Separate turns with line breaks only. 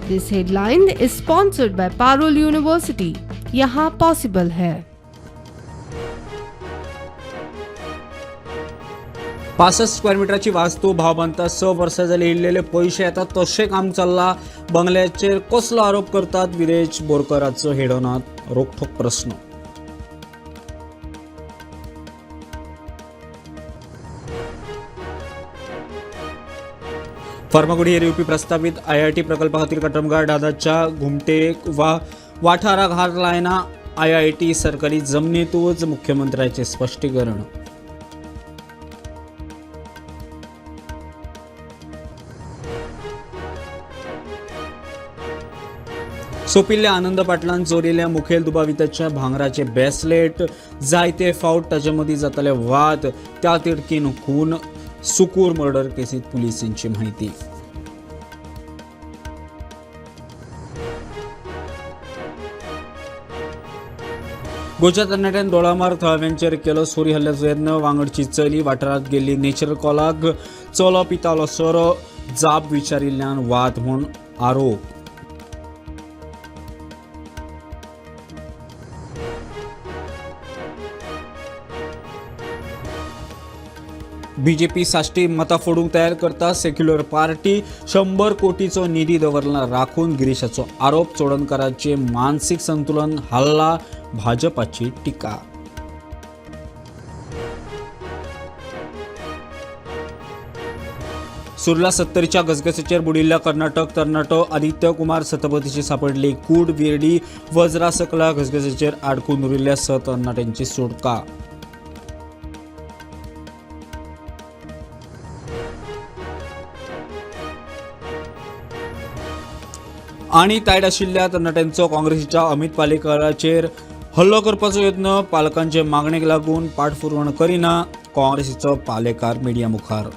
This headline is sponsored by Parul University. यहाँ possible है।
65 square मिटराची वास्तू भाव बांदता 6 वर्सां जाली इल्लेले पयशे येतात तशें काम चल्लां. बंगल्याचेर कसलो आरोप करतात विरेश बोरकराचो हेडोनात रोखठोक प्रस्न. फर्मागुडी हेर येवपी प्रस्तावीत आयआयटी प्रकल्पा खातीर कटमगाळ दादाच्या घुमटेक वा वाठाराक हात लायना. आयआयटी सरकारी जमनीतूच, मुख्यमंत्र्याचे स्पश्टीकरण. सोंपिल्ल्या आनंद पाटलान चोरिल्ल्या मुखेल दुबाविताच्या भांगराचे ब्रेसलेट जायते फावट ताचे मदीं जाताले वाद, त्या तिडकीन खून. सुकूर मर्डर केसीत पुलिसांची म्हायती. गोंयच्या तरणाट्यान दोळामार थळाव्यांचेर केलो सुरी हल्ल्याचो यत्न. वांगडची चली वाठारांत गेल्ली नेचर कॉलाक चलो पितालो सोरो, जाप विचारिल्ल्यान वाद म्हूण आरोप. बीजेपी साश्टी मतां फोडूंक तयार करता सेक्युलर पार्टी. 100 कोटीचो निधी दवरला राखून, गिरीशाचो आरोप. चोडणकाराचे मानसीक संतुलन हल्ला, भाजपाची टिका. सुर्ला 70च्या गसगसेचेर बुडिल्ल्या कर्नाटक तरणाटो आदित्य कुमार सतपथीची सापडली कूड. विर्डी वज्रा सकला घसघसेचेर आडकून उरिल्ल्या 6 तरणाट्यांची सुटका. आनी तायट आशिल्ल्या तरणाट्यांचो काँग्रेसीच्या अमित पालेकराचेर हल्लो करपाचो यत्न. पालकांचे मागणेक लागून पाठपुरवण करिना, काँग्रेसीचो पालेकार मिडिया मुखार.